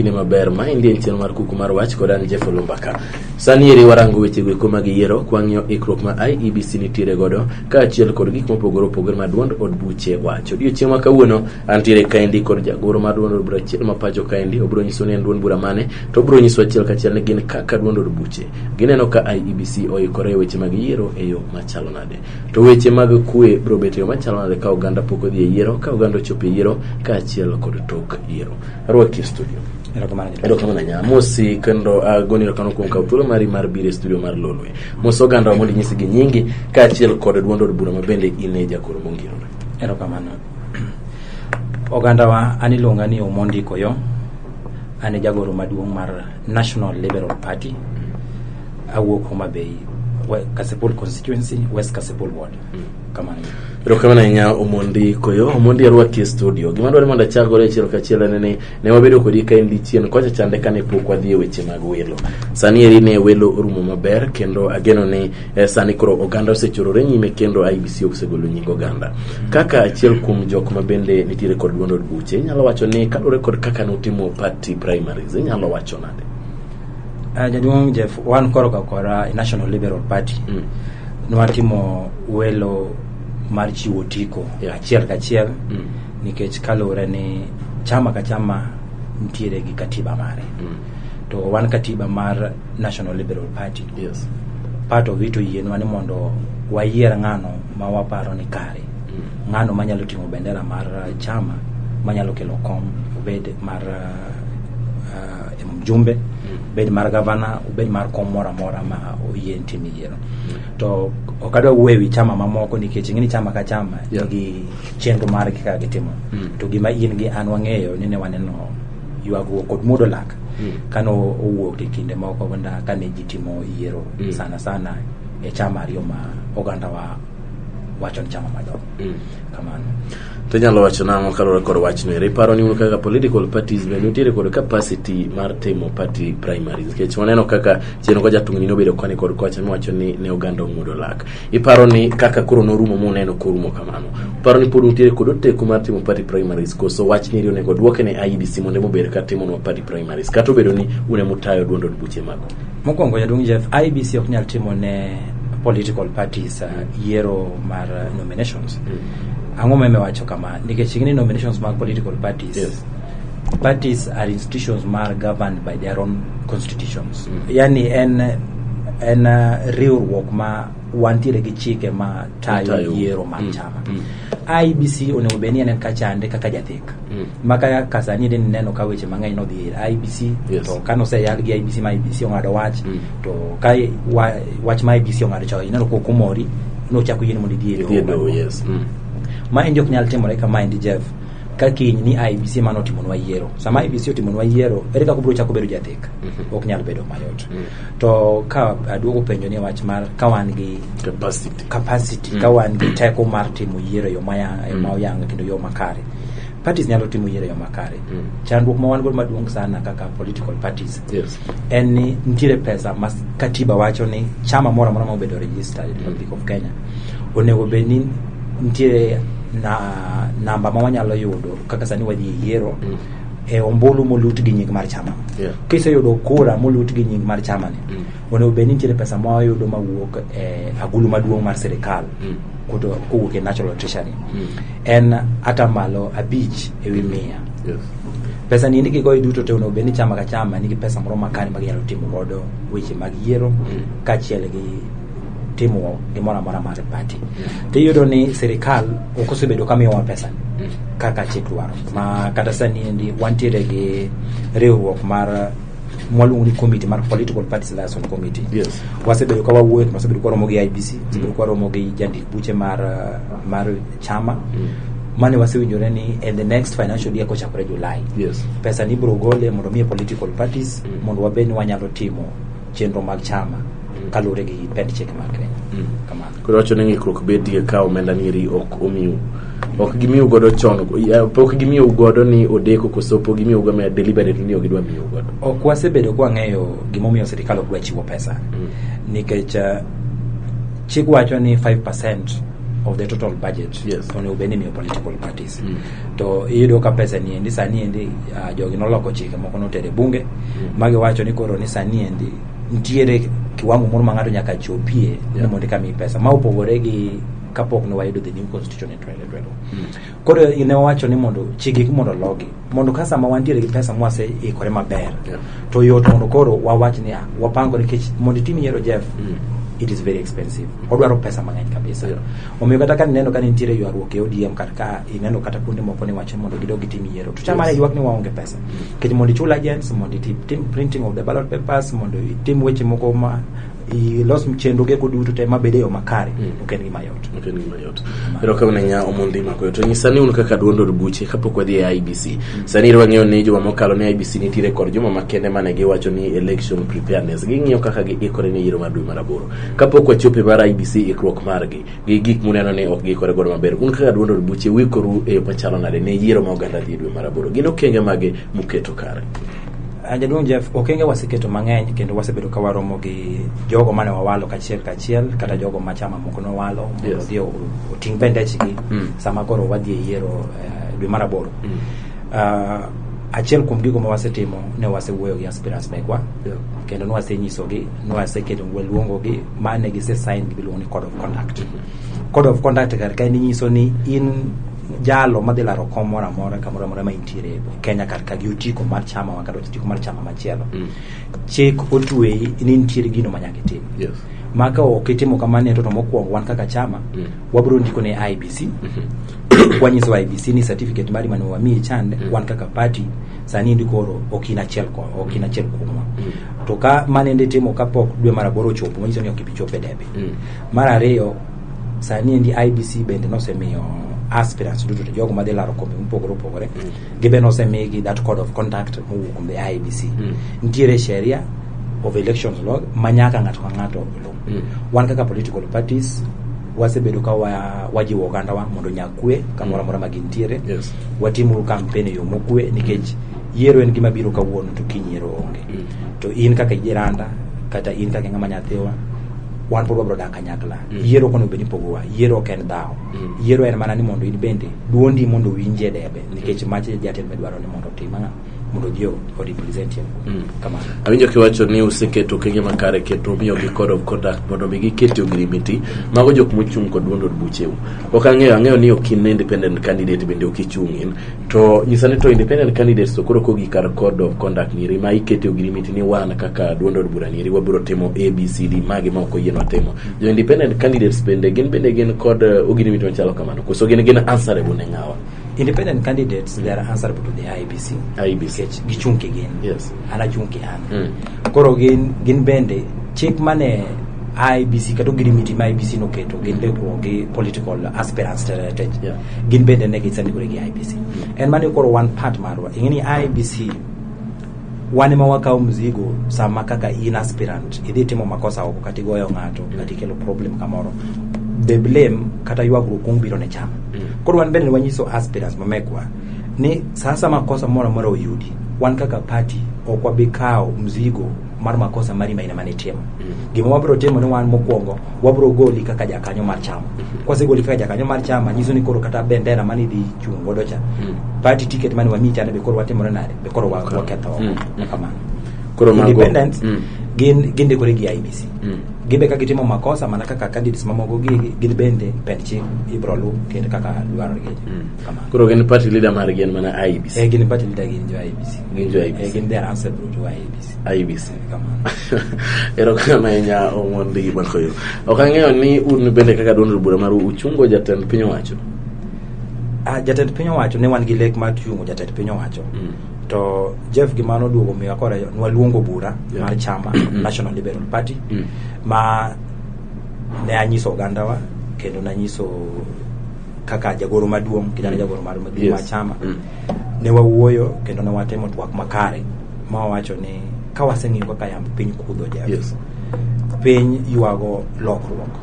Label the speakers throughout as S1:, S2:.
S1: kinde maber. Maendi en chenro mar kuku mar wach kod an Jeff Olumbaka. Sani eri warango weche go eko mag yiero kwang'iyo ikruok ma IEBC nitiere godo kaachiel kod gik mopogore opogore ma duond od buche wacho. Odiochieng' ma kawuono antiere kaendi kod jagoro mar duond od bura achiel ma pacho kaendi obiro nyiso ni en duond bura mane to obiro nyiso achiel kachiel ni gin kaka duond od buche gineno ka IEBC oikore e weche mag yiero e yo machalo nade. To weche mag kwe biro bet e yo machalo nade ka oganda pok odhi e yiero, ka oganda ochopo e yiero kaachiel kod tok yiero. Arwaki e studio.
S2: Erokamano.
S1: Erokamano ahinya. Amosi kendo agoni erokamano kuom kawo thuolo mari mar biro e studio mar Lolwe. Mos oganda wa mondo inyisgi nyingi kaachiel kod duond od bura ma bende in e jagoro mongirore.
S2: Erokamano. Ogandawa, an iluonga ni Omondi Koyo. An e jagoro maduong' mar National Liberal Party. Awuok Homa Bay, Kasipul constituency, West Kasipul ward. Kamano.
S1: Erokamano ahinya Omondi Koyo. Omondi arwaki e studio. Gima dwaro ni mondo achak godo achiel kachiel en ni ne wabedo kodi ka in chien kocha chande kane pok wadhi e weche mag welo. Sani eri ne welo orumo maber kendo ageno ni sani koro oganda osechorore nyime kendo IEBC osegolo nying oganda. Kaka achiel kuom jok ma bende nitiere kod duond od buche, inyalo wacho ni kaluwore kod kaka nutimo party primaries, inyalo wacho nade?
S2: Jaduong' Jeff, wan koro ka kora e National Liberal Party. Nwatimo welo mar chiwo otiko achiel kachiel nikech kaluwore ni chama ka chama nitiere gi katiba mare. To wan katiba mar National Liberal Party. Part of it oyienwa ni mondo wayier ng'ano ma waparo ni kare. Ng'ano manyalo ting'o bendera mar chama manyalo kelo kom obed mar mjumbe, obed mar gavana, obed mar kom moro amora ma oyie timo yiero. To ok adwa wuoyo ewi chama mamoko nikech ing'e ni chama ka chama nigi chenro margi kaka gitimo. To gima in gi an wang'eyo ni ne waneno ywagruok kod muodo lak kane owuok e kinde moko benda kane ji timo yiero sana sana e chama ariyo ma oganda wa wacho ni chama madongo. Kamano.
S1: To inyalo wacho nang'o kaluwore kod wachno ero? Iparo ni un kaka political parties bende nitiere kod capacity mar timo party primaries nikech waneno kaka chien kocha tungni nobedo koni kod kocha miwacho ni ne oganda ong'udo lak. Iparo ni kaka koro norumo muneno korumo kamano. Iparo ni pod untiere kod oteku mar timo party primaries koso wach ni eri onego duoke ne IEBC mondo ema obed ka timonwa party primaries kata obedo ni un ema utayo duond od buche mago.
S2: Mokwongo jaduong' Jeff, IEBC ok nyal timo ne political parties yiero mar nominations. Ang'o momiyo wacho kama? Nikech ing'e ni nominations mag political parties parties are institutions mar governed by their own constitutions. Yani en riwruok ma wantiere gi chike ma tayo
S1: Matayo.
S2: yiero mar chama. IEBC onego bed ni en kachande kaka jathek. Maka ka sani ni neno ka weche mang'eny nodhi ir IEBC to kane oseyal gi IEBC ma IEBC ong'ado wach to ka wach ma IEBC ong'ado cha ineno kok omori nochako yien mondo idhi e
S1: Idhi e
S2: doho
S1: doho,
S2: maduong'. Maendi ok nyal timore kamaendi Jeff ka kiny ni IEBC mane otimonwa yiero. Sama IEBC otimonwa yiero, ere kaka obiro chako bedo jathek? Ok nyal bedo mayot. To ka aduogo penjo ni wach mar ka wan gi
S1: capacity,
S2: ka wan gi teko mar timo yiero e yo ma oyanga kendo yo makare. Parties nyalo timo yiero e yo makare. Chandruok ma wan godo maduong' sana kaka political parties en ni nitiere pesa ma katiba wacho ni chama moro amora ma obedo registered e Republic of Kenya onego bed ni nitiere na namba ma wanyalo yudo kaka sani wadhi e yiero e ombulu molut gi nying mar chama. Kiseyudo kura molut gi nying mar chama ni, onego bed ni nitiere pesa ma wayudo mawuok e agulu maduong' mar sirikal kowuok e National Treasury. En atamalo 5%. Pesa ni endi kigoyo duto te onego bed ni chama ka chama nigi pesa moro makare ma ginyalo timo godo weche mag yiero kaachiel gi timo gimoro amora mar party. To iyudo ni sirikal ok osebedo ka miyowa pesa ni kaka chik dwaro. Ma kata sani endi wantiere gi riwruok mar mwaluongo ni committee mar Political Parties Liaison Committee. Wasebedo ka wawuoyo kendo wasebedo ka waromo gi IEBC, wasebedo ka waromo gi jandik buche mar chama. Mane wasewinjore ni in the next financial year kochakore July. Pesa ni ibiro gole mondo omiye political parties mondo wabed ni wanyalo timo chenro mag chama kaluwore gi pend chike mag Kenya. Kamano.
S1: Koro wacho ni ng'ikruok bedie ka omenda ni eri ok omiu. Ok gimiu godo chon, pok gimiu godo ni odeko koso pok gimiu godo deliberately ni ok gidwa miu godo.
S2: Ok wasebedo ka wang'eyo gimomiyo sirikal ok dwa chiwo pesa. Nikech chik wacho ni 5% of the total budget
S1: Yes.
S2: onego bed ni imiyo political parties. To iyudo ka pesa ni endi sani endi jogi noloko chike moko notere e bunge magiwacho ni koro ni sani endi nitiere kiwango moro ma ng'ato nyaka chopie ni mondo eka miyi pesa ma opogore gi kapok ne wayudo the new constitution in 2012. Koro ne wawacho ni mondo chike gi mondo oloki mondo ka sama wantiere gi pesa mwaseikore maber to yot mondo koro wawach ni ah, wapango nikech mondo itim yiero Jeff it is very expensive odwaro pesa mang'eny kabisa omiyo kata ka ineno ka nitiere ywaruok e ODM kata ka ineno kata kuonde moko ni wacho ni mondo gidog gitim yiero to chama ne ywak ni waonge pesa nikech mondo ichul agents mondo itim printing of the ballot papers mondo itim weche moko ma ilos chenro geko duto te mabed e yo makare ok en gima yot
S1: Ok en gima yot. Erokamano ahinya Omondi Makoyo. To nyisa ni un kaka duond od buche kapok wadhi e IEBC. Sani wang'eyo ni juma mokalo ni IEBC nitiere kod juma makende mane giwacho ni election preparedness. Ging'iyo kaka giikore ne yiero mar dwe mar aboro. Kapok wachopo e mar IEBC ikruok margi gi gik muneno ni ok giikore godo maber. Un kaka duond od buche uikoru e yo machalo nade ne yiero ma oganda dhi e dwe mar aboro. Gin okenge mage muketo kare?
S2: Jaduong' Jeff, okenge waseketo mang'eny kendo wasebedo ka waromo gi jogo mane wawalo kachiel kachiel kata jogo ma chama moko nowalo mondo odhi oting' bendechgi sama koro wadhi e yiero dwe mar aboro. Achiel kuom gigo ma wasetimo ne wasewuoyo gi aspirants mekwa kendo ne wasenyisogi ne waseketo waluongogi ma ne gise sign gima iluongo ni code of conduct. Code of conduct kar kaendi nyiso ni in jalo madhi laro kom moro amora kamoro amora ma intiere Kenya kar ka gi otiko mar chama wa kata otiko mar chama machielo chik otweyi ni nitiere gino ma nyaka itim ma ka ok itimo kamano to mokwongo wan kaka chama wabiro ndiko ne IEBC wanyiso IEBC ni certificate mari mane wamiyi chande wan kaka party sani endi koro ok in achiel ok in achiel kuomwa to ka mane endi timo kapok dwe mar aboro ochopo manyiso ni ok ibi chopo e debe mar ariyo sani endi IEBC bende nosemiyo aspirants duto to jogo madhi laro kombe mopogore opogore gibe nosemigi that code of conduct mowuok kuom the IEBC nitiere sheria of elections law ma nyaka ng'ato ka ng'ato oluw wan kaka political parties wasebedo ka wajiwo ogandawa mondo onyag kwe kamoro amora ma gintiere watimuru campaign e yo mokwe nikech yiero en gima biro kawuono to kiny yiero onge to in kaka jiranda kata in kaka ng'ama nyathiwa wan pod wabiro dak kanyakla yiero ok onego bed ni pogowa yiero ok en dhawo yiero en mana ni mondo in bende duondi mondo owinji e debe nikech mach jatend midwaro ni mondo otim ang'o mondo odhi o represent kamano
S1: Awinjo kiwacho ni useketo okenge makare kendo miyogi code of conduct mondo mi giketi ogirimiti mago jok mochung' kod duond od bucheu. Ok ang'eyo ang'eyo ni ok in independent candidate bende ok ichung' in to nyisa ni to independent candidates to koro kogik kar code of conduct nieri ma ikete ogirimiti ni wan kaka duond od bura nieri wabiro timo A B C D magi ma ok oyienwa timo. Jo independent candidates bende gin bende gin kod ogirimiti machalo kamano koso gin gin answerable ne ng'awa?
S2: Independent candidates they are answerable to the IEBC
S1: IEBC.
S2: nikech gichung' kigin
S1: Yes.
S2: an achung' ki an koro gin gin bende chik mane IEBC kata ogirimiti ma IEBC noketo gin ndikruok gi political aspirants te te te gin bende ne gisendikore gi IEBC en mane koro wan part marwa ing'e ni IEBC wan ema wakawo mzigo sama kaka in aspirant idhi timo makosa oko kata igoyo ng'ato kata ikelo problem kamoro the blame kata ywagruok kuong biro ne chama koro wan bende wanyiso aspirants mamekwa ni sasa makosa moro amora oyudi wan kaka party ok wabi kawo mzigo mar makosa mari ma in ema nitimo gima wabiro timo ni wan mokwongo wabiro goli kaka jakanyo mar chama kwasegoli kaka jakanyo mar chama nyiso ni koro kata bendera mane idhi chung' godo cha party ticket mane wamiyi chande be koro watimore nade be koro waketho oko kamano
S1: Koro mago-
S2: independent gin gindikore gi IEBC gibe ka gitimo makosa mana kaka candidates mamoko gi gin bende pend chik ibiro luw kendo kaka dwarore gi kamano
S1: Koro gin party leader margi en mana IEBC.
S2: eh gin party leader gin jo IEBC
S1: Gin jo IEBC.
S2: eh gin they are answerable to IEBC
S1: IEBC.
S2: kamano
S1: Erokamano ahinya Omondi Makoyo. Ok ang'eyo ni un bende kaka duond od bura maru uchungo jatend piny owacho.
S2: Ah, jatend piny owacho ne wan gi lek mar chungo jatend piny owacho to Jeff gima noduogo miwa kore nwaluongo bura mar chama National Liberal Party ma ne anyiso ogandawa kendo nanyiso kaka jagoro maduong' kijana jagoro mar maduong' mar chama ne wawuoyo kendo ne watimo twak makare ma wawacho ni ka waseng'iyo kaka yamb piny kudho Jeff piny ywago lokruok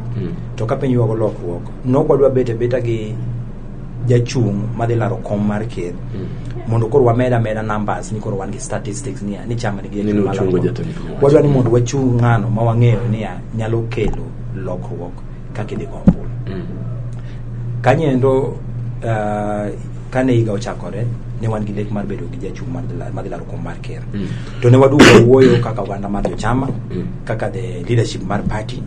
S2: to ka piny ywago lokruok nok wadwa bet abeta gi jachung' madhi laro kom mar ker mondo koro wamed ameda numbers ni koro wan gi statistics niya ni chama nigi
S1: Ni
S2: jachung' mar
S1: nochungo
S2: laro kom.
S1: jatend piny owacho.
S2: wadwa ni mondo wachung ng'ano ma wang'eyo niya nyalo kelo lokruok kaka idhi go ombulu. Kanyendo kane higa ochakore ne wan gi lek mar bedo gi jachung' mar dhi laro kom mar ker. To ne waduogo wawuoyo kaka oganda mar jochama, kaka the leadership mar party.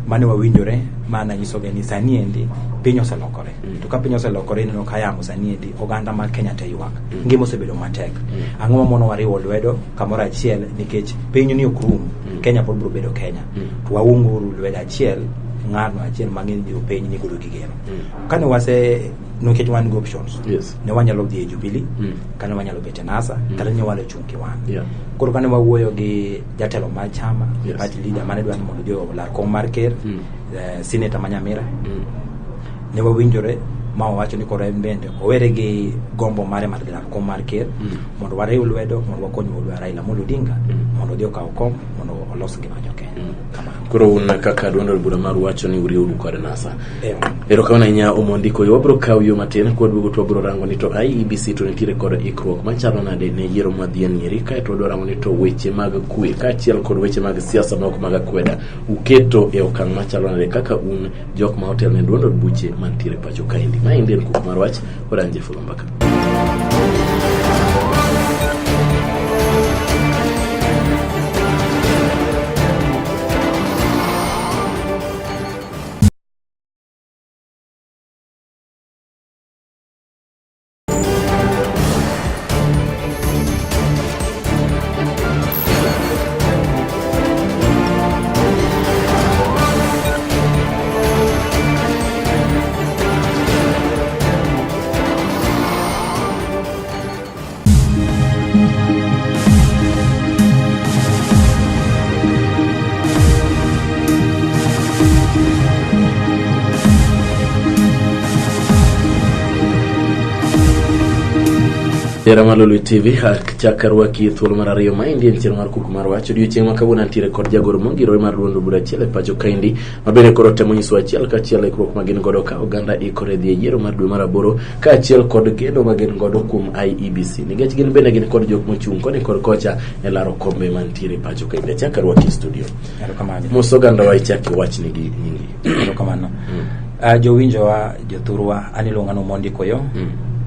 S2: Mane wawinjore mana nyisogi ni sani endi piny oselokore. To ka piny oselokore, ineno ka yamo sani endi oganda mar Kenya te ywak. Ngima osebedo matek. Ang'o mamono wariwo lwedo kamoro achiel, nikech piny ni ok rum. Kenya pod biro bedo Kenya. To waunguru lwedo achiel, ng'ano achiel mang'eny jopiny ni godo gi geno. Kane wase, nikech wan gi options, ne wanyalo dhi e Jubilee, kane wanyalo bet e NASA, kata ne wanyalo chung' kiwan. Koro kane wawuoyo gi jatelo mar chama, party leader mane dwa ni mondo odhi olar kom mar ker, senator ma Nyamira, ne wawinjore ma wawacho ni koro en bende owere gi gombo mare mar dhi laro kom mar ker, mondo wariw lwedo mondo wakony wuodwa Raila Amolo Odinga mondo odhi okaw kom mondo olos ngima jo-Kenya. Kamano.
S1: Koro un kaka duond od bura maru wacho ni uriwuru kod NASA. Erokamano ahinya Omondi Koyo. Wabiro kawo yo matin kwaduogo to wabiro rango ni to IEBC to nitiere kod ikruok machalo nade ne yiero mwadhie nieri, kaeto wadwa rango ni to weche mag kwe kaachiel kod weche mag siasa maok mag akweda uketo e okang' machalo nade kaka un jok ma otelo ne duond od buche mantiere pacho kaendi. Maendi en Kuku mar Wach kod an Jeff Oloo Mbaka. Hera mar Lolwe TV chak arwaki e thuolo mar ariyo. Maendi en chenro mar Kuku mar Wach. Odiochieng' ma kawuono antiere kod jagoro mongirore mar duond bura achiel e pacho kaendi, ma bende koro temo nyiso achiel kachiel ikruok ma gin godo ka oganda ikore dhi e yiero mar dwe mar aboro, kaachiel kod geno ma gin godo kuom IEBC, nikech gin bende gin kod jok mochung' koni kod kocha e laro kombe mantiere e pacho kaendi. Achak arwaki e studio.
S2: Erokamano.
S1: Mos oganda wa, ichak iwachnigi nyingi.
S2: Erokamano. Jowinjowa, jothurwa, an iluonga ni Omondi Koyo.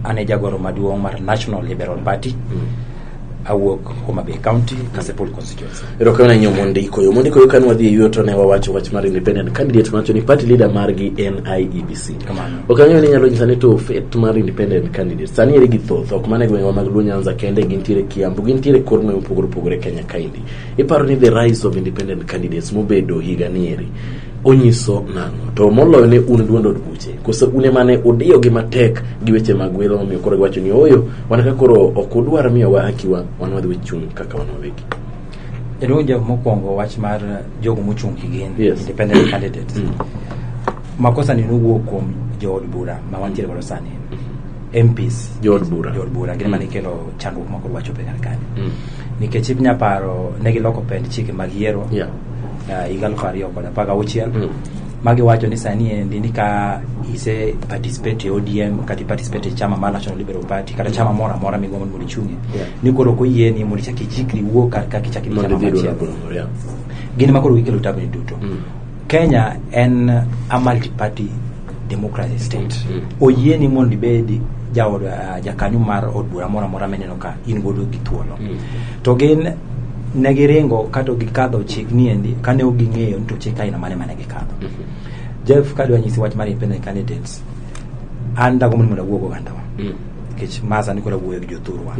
S2: An e jagoro maduong' mar National Liberal Party. Awuok Homa Bay County, Kasipul constituency.
S1: Erokamano ahinya Omondi Koyo. Omondi Koyo, kane wadhi e yueyo to ne wawacho wach mar independent candidate, mawacho ni party leader margi en IEBC.
S2: Kamano.
S1: Ok ang'eyo ni inyalo nyisa ni to fate mar independent candidate sani eri gi thoth, ok mana e gwengewa mag Luo Nyanza kende, gintiere Kiambu, gintiere kor gwenge mopogore opogore Kenya kaendi. Iparo ni the rise of independent candidates mobedo higa ni eri onyiso nang'o? To moloyo ne un duond od buche, koso un ema ne udiyogi matek gi weche mag welo momiyo koro giwacho ni ooyo, wan ka koro ok udwar miyowa hakiwa, wan wadhi chung' kaka wan wawegi.
S2: Jaduong' Jeff, mokwongo wach mar jogo mochung' kigin, independent candidates. Makosa ni nowuok kuom jood bura ma wantiere godo sani. MPs.
S1: Jood bura.
S2: Jood bura gin ema ne kelo chandruok ma koro wachopo e kar kanyo. Nikech inya paro ne giloko pend chike mag yiero higa 2016, magiwacho ni sani endi ni ka ise participate e ODM kata i participate e chama mar National Liberal Party kata chama moro amora migombo ni mondo ichung'ie, ni koro ok oyieni mondo ichak ichikri wuok kar ka kichak idhi
S1: mondo
S2: chama
S1: idhi duond
S2: machielo.
S1: od bura moro, yeah.
S2: Gin ma koro gikelo tabu ni duto. Kenya en a multi-party democracy state. Oyieni mondo ibed jaod jakanyo mar od bura moro amora mineno ka in godo gi thuolo. To gin ne giringo kata gikadho chik ni endi kane ok ging'eyo ni to chik aina mane mane gikadho. Jeff, kadwa nyisi wach mar independent candidates, an dagombo ni mondo awuo gi ogandawa, nikech ma sani koro awuoyo gi jothurwa.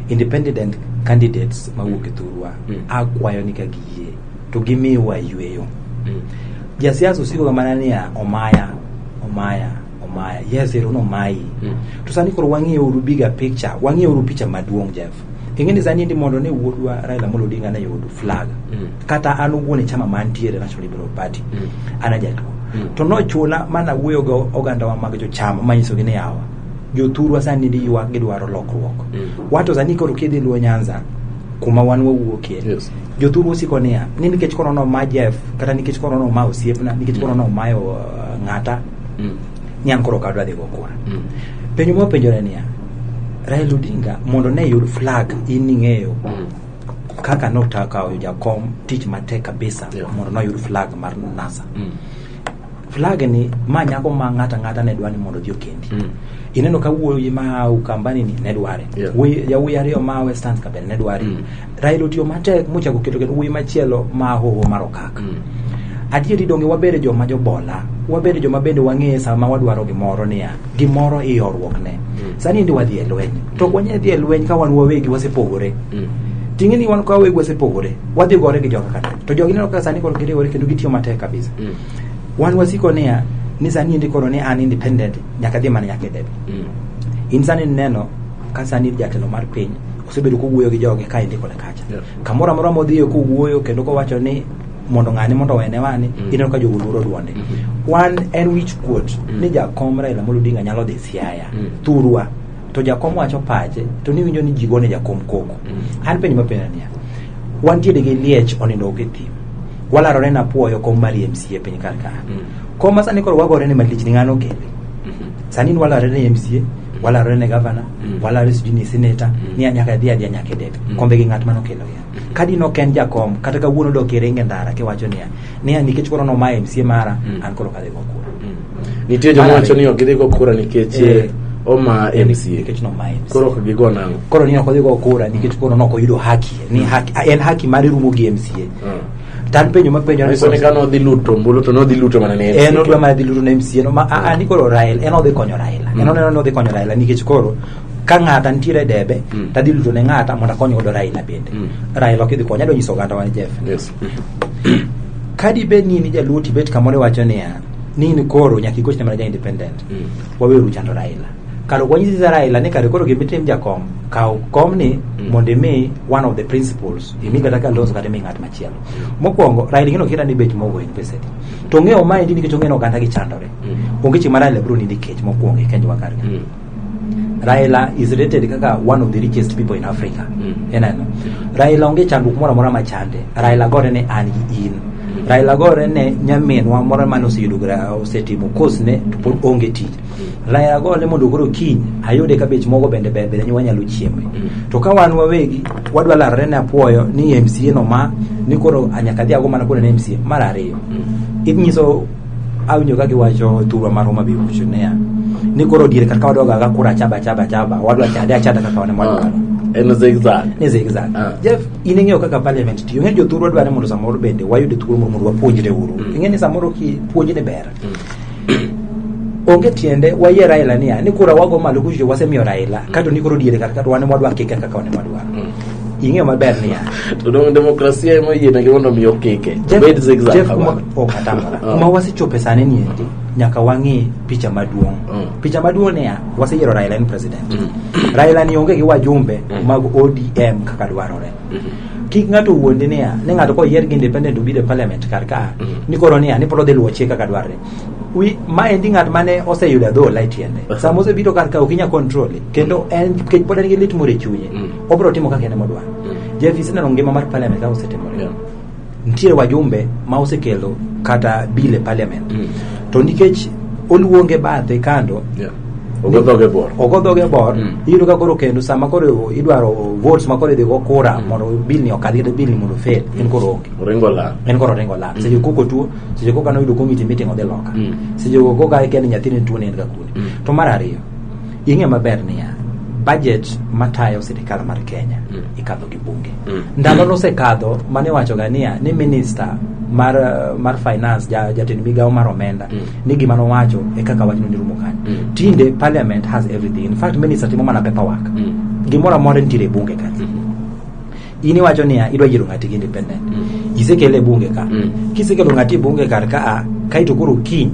S2: Independent candidates mawuok e thurwa, akwayo ni ka giyie to gimiwa yweyo. Jasiasa osiko ga mana niya omaya, omaya, omaya. Yes, ero nomayi. To sani koro wang'iyo uru bigger picture, wang'iyo uru picha maduong', Jeff. Ing'e ni sani endi mondo ne wuodwa Raila Amolo Odinga ne yud flag, kata an owuon e chama mantiere National Liberal Party, an ajatuo. To nochuna mana wuoyo gi ogandawa mag jochama manyisogi ni yawa, jothurwa sani endi ywak, gidwaro lokruok. Wato sani koro kidhi Luo Nyanza kuma wan wawuokie, jothurwa osiko niya ni nikech koro noma Jeff, kata nikech koro noma osiepna, nikech koro nomayo ng'ata, ni an koro ok adwa dhi go kura. Penjo mwapenjore niya, Raila Odinga mondo ne yud flag, in ing'eyo kaka notakawo jakom tich matek kabisa mondo noyud flag mar NASA. Flag ni ma nyako ma ng'ata ng'ata ne dwa ni mondo odhi okendi. Ineno ka wuoyi ma Ukambani ni ne dware. Wuoyi yawuoyi ariyo ma Westlands ka bende ne dware. Raila otiyo matek mochako keto kendo wuoyi machielo ma Hoho mar Okak. Adieri donge wabede joma jobola, wabede joma bende wang'eye sama wadwaro gimoro niya, gimoro iyorruok ne. Sani endi wadhi e lweny. To ok wanyal dhi e lweny ka wan wawegi wasepogore. Ting'e ni wan ka wawegi wasepogore, wadhi gore gi joga kata. To jogi neno ka sani koro giriwore kendo gitiyo matek kabisa. Wan wasiko niya, ni sani endi koro ni an independent, nyaka dhi mana nyaka e debe. In sani neno ka sani jatelo mar piny osebedo kowuoyo gi joge ka endi koda kacha. Kamoro amora modhiye kowuoyo kendo kowacho ni mondo ng'ani mondo owene wani, ineno ka jogo luoro duonde. Wan en wich kuot ni jakom Raila Amolo Odinga nyalo dhi Siaya, thurwa, to jakom wacho pache, to niwinjo ni ji gone jakom koko. An penjo mapenjo niya, wantiere gi liech onindo oko e thim, walarore na puoyo kom mar MCA piny kar ka. Kom ma sani koro wagore ne malich ni ng'ano kele. Sani ni walarore ne MCA, walarore ne governor, walarore sijui ni senator, ni nyaka dhi adhiya nyaka e debe. Kombe gi ng'at mane okelo ya. Ka dino ok en jakom, kata kawuono dok iringe ndara kiwacho niya, niya nikech koro noma MCA mara, an koro kadhi go kura.
S1: Nitie joma wacho ni ok gidhi go kura nikech oma MCA.
S2: Nikech noma MCA.
S1: Koro ok gigo nang'o?
S2: Koro ni ok odhi go kura nikech koro nok oyudo haki, ni haki en haki mare rumo gi MCA. To an penjo mapenjo
S1: ni Nyiso ni ka nodhi luto ombulu to nodhi luto mana ne MCA.
S2: En odwa mana dhi luto ne MCA no ma a ni koro Raila en odhi konyo Raila. En oneno ni odhi konyo Raila nikech koro ka ng'ata nitiere e debe tadhi luto ne ng'ata mondo akony godo Raila bende. Raila ok idhi konyo adwa nyiso oganda wa Jeff. Ka dibed ni in jaluo tibet kamoro iwacho niya ni in koro nyaka igochne mana ja independent. Waweuru chando Raila. Kar ok wanyisi Raila ni kare koro gimitim jakom kaw komni mondo imi one of the principals imi kata Kalonzo kata imi ng'at machielo. Mokwongo Raila ing'eno kira ni bech mogo en pesa adi. To ong'eyo maendi nikech ong'eyo ni oganda gi chandore. Onge chieng' ma Raila biro nindo e kech mokwongo e Kenya wa kar ka. Raila is rated kaka one of the richest people in Africa. Ineno. Raila onge chandruok moro amora machande. Raila gore ne an gi in. Raila gore ne nyaminwa moro mane oseyudo osetimo course ne to pod onge tich. Raila gore mondo koro kiny ayude ka bech mogo bende ber bende wanyalo chiemo. To ka wan wawegi wadwa larore ne apuoyo ni MCA no ma ni koro nyaka adhi ago mana koro ne MCA. Mar ariyo, inyiso awinjo ka giwacho thurwa mar Homa Bay kucho niya ni koro diere kar ka wadwa ga kura chaba chaba chaba wadwa chade achada kaka wan wadwaro.
S1: En zigzag.
S2: Ni zigzag. Jeff, in ing'eyo kaka parliament tiyo. Ing'eyo jothurwa dwaro ni mondo samoro bende wayud thuolo moro mondo wapuonjre uru. Ing'e ni samoro ki puonj ni ber. Onge tiende wayie Raila niya ni kura wago malo kucho wasemiyo Raila kato ni koro diere kar ka wan wadwa kike kaka wan wadwaro. Ing'eyo maber niya
S1: To dong demokrasia ema oyienegi mondo mi okike. Obed zigzag
S2: Jeff, kuma, ok atamora. Kuma wasechope sani ni endi nyaka wang'i picha maduong'. Picha maduong' niya waseyiero Raila en president. Raila ni onge gi wajumbe mag ODM kaka dwarore. Kik ng'ato wuondi niya ni ng'ato koyier gi independent obiro e parliament kar ka ni koro niya ni pod odhi luwo chik kaka dwarore. Wi maendi ng'at mane oseyudo adhola e tiende. Sama osebiro kar ka ok inyal control kendo en nikech pod en gi lit moro e chunye. Obiro timo kaka en ema odwaro. Jeff iseneno ngima mar parliament kaka osetimore. Nitiere wajumbe ma osekelo kata bill e parliament. To nikech oluonge bathe kando
S1: Ogo dhoge bor.
S2: Ogo dhoge bor. Iyudo ka koro kendo sama koro idwaro votes ma koro idhi go kura mondo bill ni okadhi kata bill ni mondo fail en koro onge.
S1: Oringo lal.
S2: En koro oringo lal. Seche koko tuo, seche koka noyudo committee meeting odhi loka. Seche koka ikia ni nyathini tuo ne en ga kune. To mar ariyo, ing'e maber niya, budget matayo sirikal mar Kenya ikadho gi bunge. Ndalo nosekadho mane iwacho ga niya ni minister mar finance jatend migawo mar omenda ni gima nowacho e kaka wachno ni rumo kanyo. Tinde parliament has everything. In fact minister timo mana paperwork. Gimoro amora nitiere e bunge kanyo. In iwacho niya idwa yiero ng'ati gi independent. Isekele e bunge ka. Kisekelo ng'ati e bunge kar ka a kaeto koro kiny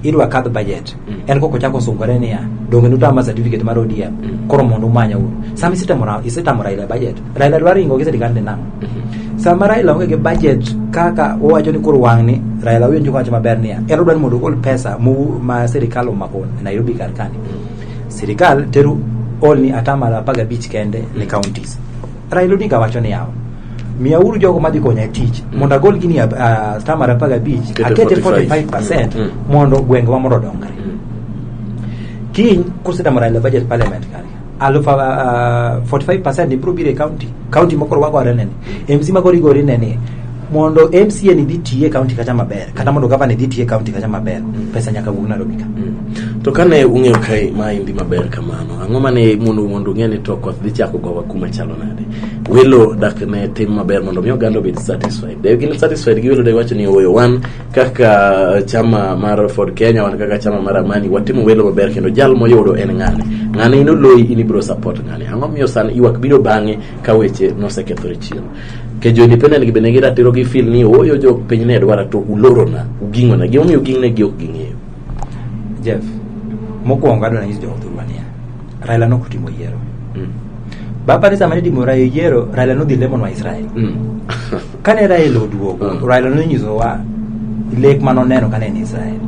S2: idwa kadh budget. En koko chako sungore niya donge nutama certificate mar ODM koro mondo umanya uru. Sama isetamo Raila budget, Raila dwa ringo gi sirikal ni nang'o? Sama Raila onge gi budget kaka owacho ni koro wang'ni Raila winjo kawacho maber niya en odwa ni mondo ogol pesa ma sirikal omako Nairobi kar kani. Sirikal tero olni atamalo 15 kende ne counties. Raila Odinga wacho ni yawa miyauru jogo madhi konya e tich mondo agol gini atamalo 15
S1: Kete
S2: akete
S1: 45.
S2: 45% mondo gwengewa mondo odongre. Kiny kosetamo Raila budget parliament kare aluf 45% ni biro biro e county county mokoro wagore neni MC makoro igori neni Mondo MCA ni dhi tiye e county kacha maber, kata mondo governor dhi tiye e county kacha maber, pesa nyaka wuog Nairobi ka.
S1: To kane ung'eyo kae maendi maber kamano, ang'o mane mondo ung'e ni to koth dhi chako gowa kuma chalo nade? Welo dak ne tim maber mondo mi oganda obed satisfied. De gin satisfied gi welo de wacho ni ooyo wan kaka chama mar Ford Kenya, wan kaka chama mar Amani, watimo welo maber kendo jal moyudo en ng'ane. Ng'ane in oloyi in ibiro support ng'ane. Ang'o miyo sani ywak biro bang'e ka weche nosekethore chien? Ke jo independent gi bende gi ratiro gi feel ni ooyo jo piny ne dwara to ulorona, uging'ona. Gimomiyo uging'ne gi ok ging'eyo.
S2: Jeff, mokwongo adwa nanyis jothurwa niya, Raila nok otimo yiero. Baba ni sama nitimo Raila yiero, Raila nodhi lemonwa Israel. Kane Raila oduogo, Raila nonyisowa lek manoneno kane en Israel.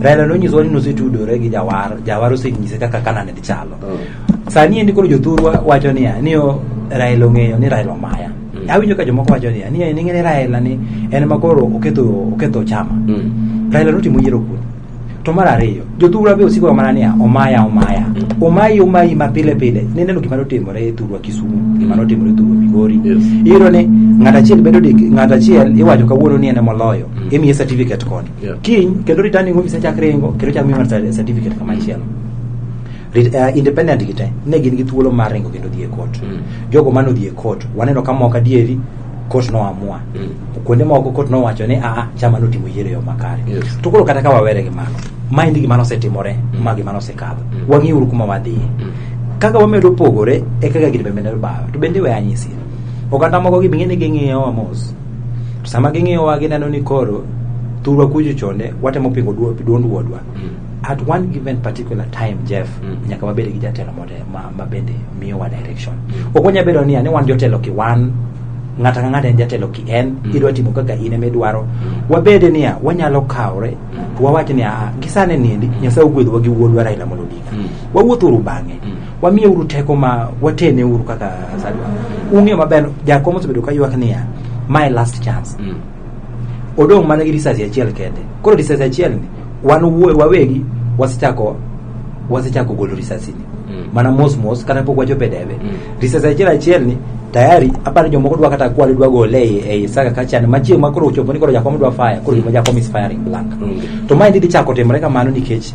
S2: Raila nonyisowa ni nosetudore gi Jawar, Jawar osenyise kaka Canaan dhi chalo. Sani endi koro jothurwa wacho niya, ni Raila ong'eyo ni Raila omaya. Awinjo ka jomoko wacho niya, ni en ing'e ni Raila ni en ma koro oketho chama. Raila notimo yiero kuno. To mar ariyo, jothurwa be osiko mana niya, omaya omaya. Omayi omayi ma pile pile. Nineno gima notimore e thurwa Kisumu, gima notimore e thurwa Migori. Iyudo ni ng'at achiel bedo dik, ng'at achiel iwacho kawuono ni en emoloyo, imiye certificate koni. Kiny kendo returning officer chak ringo, kendo chak miyo ng'ato certificate kama chielo. Independent gi te ne gin gi thuolo mar ringo kendo dhi e court. Jogo mane odhi e court, waneno ka moko adieri court noamua. Kuonde moko court nowacho ni aa chama notimo yiero e yo makare. To koro kata ka wawere gi mano, maendi gima nosetimore, ma gima nosekadho. Wang'iuru kuma wadhiye. Kaka wamedo pogore e kaka gini be medo bayo. To bende we anyisi. Oganda moko gi bing'e ni ging'iyowa mos. To sama ging'iyowa gineno ni koro thurwa kucho chonde watemo pingo duond wuodwa. At one given particular time, Jeff, nyaka wabed gi jatelo ma bende miyowa direction. Ok wanyal bedo niya ni wan jotelo ki wan, ng'ato ka ng'ato en jatelo ki en, idwa timo kaka in ema idwaro. Wabede niya, wanyalo kawre, to wawach niya, "Ah, gi sani niendi, Nyasaye ogwedhowa gi wuodwa Raila Amolo Odinga. Wawuoth uru bang'e. Wamiye uru teko ma watene uru kaka sadwa. Ung'eyo maber, jakom osebedo ka ywak niya, mae last chance. Odong' mana gi risasi achiel kende. Koro risasi achiel ni, wan wawegi wasechako golo risasi ni. Mana mos mos kata pok wachopo e debe. Risasi achiel achiel ni tayari aparo jomoko dwa kata kwale dwa gole ei saka kacha ni machieng' ma koro ochopo ni koro jakom dwa fire koro gima jakom is firing blank. To maendi dhi chako timore kamano nikech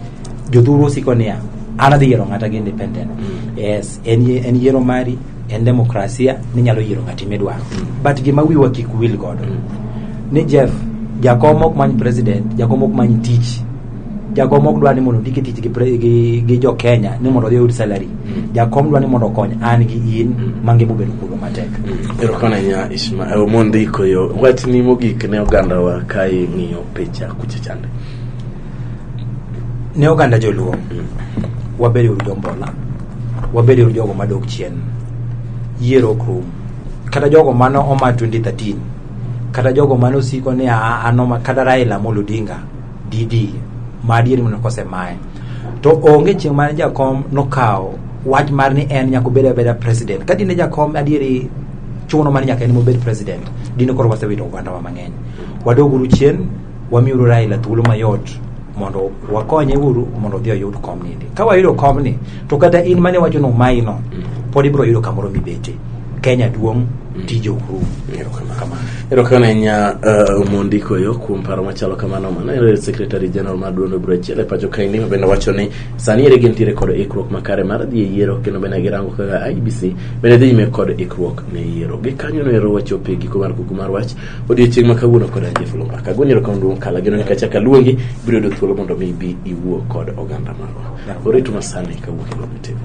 S2: jothuru osiko niya an adhi yiero ng'ata gi independent. Yes, en yiero mari, en demokrasia ninyalo yiero ng'ati midwaro. But gima wiwa kik wil godo ni Jeff, jakom ok many president, jakom ok many tich. Jakom ok dwa ni mondo ondike tich gi jo Kenya ni mondo odhi oyud salary. Jakom dwa ni mondo okony an gi in mangima obedo kuno matek.
S1: Erokamano ahinya Ishmael Omondi Koyo. Wachni mogik ne ogandawa ka ing'iyo picha kucha chande.
S2: Ne oganda joluo, wabed uru jombola, wabed uru jogo madok chien. Yiero ok rum. Kata jogo mane oma 2013, kata jogo mane osiko ni aa anoma kata Raila Amolo Odinga DD ma adieri mondo kosemaye. To onge chieng' mane jakom nokawo wach mar ni en nyaka obed abeda president. Ka dine jakom adieri chuno mar nyaka en mobed president, dine koro wasewito ogandawa mang'eny. Wadoguru chien, wamiuru Raila thuolo mayot mondo wakonye uru mondo odhi oyud kom nindi. Ka wayudo komni, to kata in mane wacho ni omayi no, pod ibiro yudo kamoro mibete. Kenya duong', tije ok rum.
S1: Erokamano. Erokamano ahinya Omondi Koyo kuom paro machalo kamano. Mano en Secretary General mar duond bura achiel e pacho kaendi ma bende wacho ni sani ere gintiere kod ikruok makare mar dhi e yiero kendo bende girango kaka IEBC bende dhi nyime kod ikruok ne yiero. Gi kanyo no ero wachopo e giko mar kuku mar wach odiochieng' ma kawuono kod an Jeff Lumbaka. Agoni erokamano duong' kala geno ni kachako aluongi ibiro yudo thuolo mondo mi ibi iwuo kod oganda marwa. Oritu masani kawuok e Lolwe TV.